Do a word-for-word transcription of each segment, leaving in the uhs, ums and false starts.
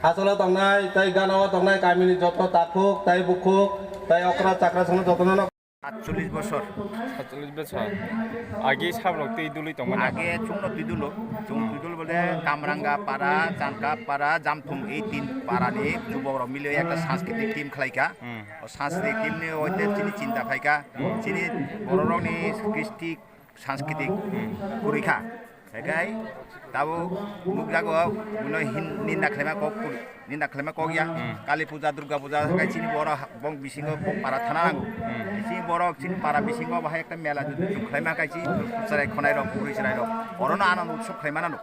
Hachalo tongnai, tei ganao tongnai kamini joto takhuk, tei bukhuk, tei okra chakra songno jotono no. Atchollish bosor. Atchollish bosor. Agi sabrok tei dului tongmani. Age chwngno twi dulo. Chwng twi dulo bole Kamranga para, Changka para, Jamthum, ei tin parani jubokrok mili ekta sanskriti team khlaika. Hmm. O sanskriti team ni oite chini chinta phaika. Chini bororokni kristi sanskriti kwrwi kha. Hekai tabuk nukjago, buino hin-, ninda khlaima kok, ninda khlaima kok ya. Hmm. Kali puja, Durga puja, hekai chini borok bong bisingo bong para thana nango. Hmm. Chini borok chini para bisingo bahai ekta mela jodi chwng khlaima hekai chi chwrai khonai rok, bwrwi chwrai rok. Orono ano utsob khlaima nano.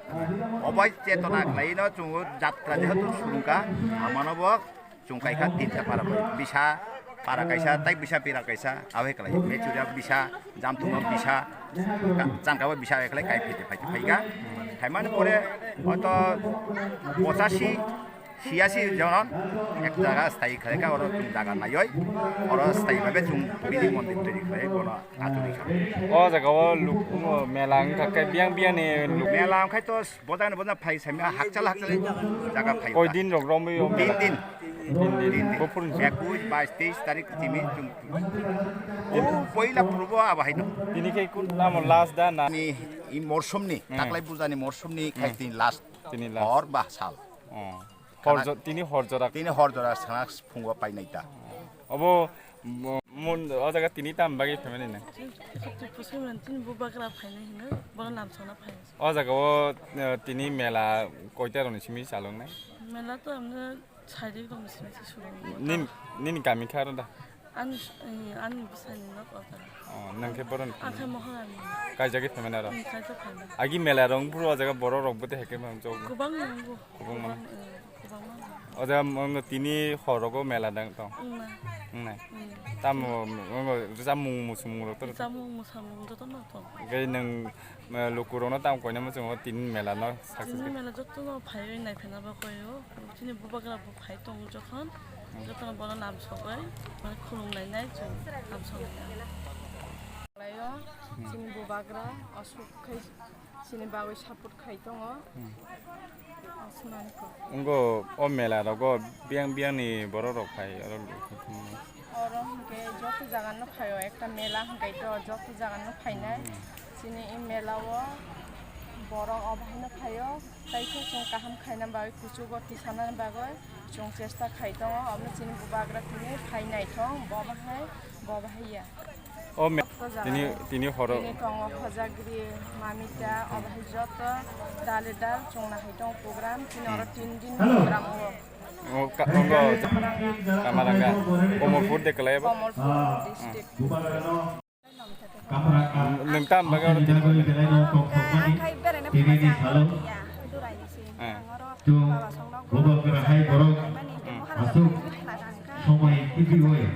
Obai chetona khlaino chwng jatra jehetu sulungka, amano bo Chwng kaikha tinta para bai. Bisa para kaisa, tai bisa pira kaisa, awe kalai. Mechuria bisa, Jamthuma bisa, ka-, Changkaba bisa awe kalai kai phete phai phaika. Phaimani pore hoito pochashi, siyashi jonon ek jaga stai khlaika, oro chwng jaga naioi, oro stai babe chwng bini mondir teri khlai bono aturi kha. O jaga o luk-, mela wngkha khe biyang biyang ni luk- Mela wngkhai to Bojang ni bojang phai sami hakchal hakchal jaga phai. Koi din rok romwi o tin mela? Din. Tin din. Tin din. Bopor ni. Ekush, bais, teis tarik timi chwng. O poila purbo abo hai no. Tini khe kun namo last da na? Ni i morsum ni, hmm, taklai puja ni morsum ni khai, hmm, tini last. Tini last. Hor ba sal. Oh. Hor jo-, tini hor jora. Tini hor jora sana phungo painai ta. Obo mo-, mon, o jaga tini tam bagwi phaimani na? Khati pusi man tini bubagra phainai hino, bono lamsokna phainai. O jaga o, eh, tini mela koita rokni simi chaloknai? Mela to amne sairik rokni simi se sulung. Nin-, nini kami kha aro da? Ani, eh, ani bwsani nok o jaga. Oh, nang khe boron? Ang khe Moharani. Kaijagwi phaimani aro? Hmm, kaijak phaimani. Agi mela rong bro o jaga borok rok bwtwi hai khe manjok? Kwbang nongo. Kwbangma. Kwbang, eh, kwbangma. O jaga, mm, tini hor rogo mela dang tong? Wngna. Wngnai? Hmm. Tamo, mm, rwchapmung muchungmung rok to? Rwchapmung muchungmung joto no tong. Hwnkhe nwng, mm, lukurokno tamo koina muchungo tini mela no success khe? Tini mela joto no phaiwi naiphaina bagwi o. Chini bubagra bo phai tongo jokhon, hmm, jotono bono lamsogwi, mane khulumlainai chwng lamsogwi. Laio, hmm, chini bubagra aswk khai chini bagwi support khai tongo. Hmm. Aswk mani kok. Wngkha o mela rogo biyang biyang ni borok rok phai oro. Oro hwnkhe joto jaga no phaio, ekta mela hwnkhe to joto jaga no phainai. Hmm. Chini e mela o borok obo haino phaio, tei khe chwng kaham khaina bagwi, kuchugo tisana bagwi chwng chesta khai tongo. Omo chini bubagra tini phai naithok, bo bahai, bo bahai ya. O me-, joto jaga tini, tini horo. Tini tongo Hojagri, Mamita, obo hai joto dale dal chwng nahai tongo program. Chini oro, hmm, tin din, hello, program o. O ka-, ongo Kamaranga, Komolpur de kalai ba? Komolpur, ah, district. Nwng tam bagwi oro tini horo? Ang khai beraina phai ya, Durai ni se. Eh. Ang oro baba songno bubagra hai borok, hmm, aswk somoi kibi oi.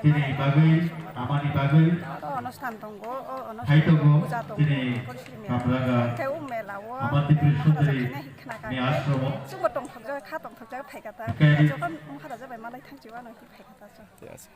Chini bagwi, amani bagwi. Oro onustan tongo, o onustan hai tongo, puja tongo, chini Kamaranga. Khe o mela o Ama Tripuri Sundari ni ashromo. Chwngbo tongthokjak, kha tongthokjak phaikha ta. Khe jokhon Maharaja bai malai thangchi o ano hi phaikha ta chwng. Thik ase.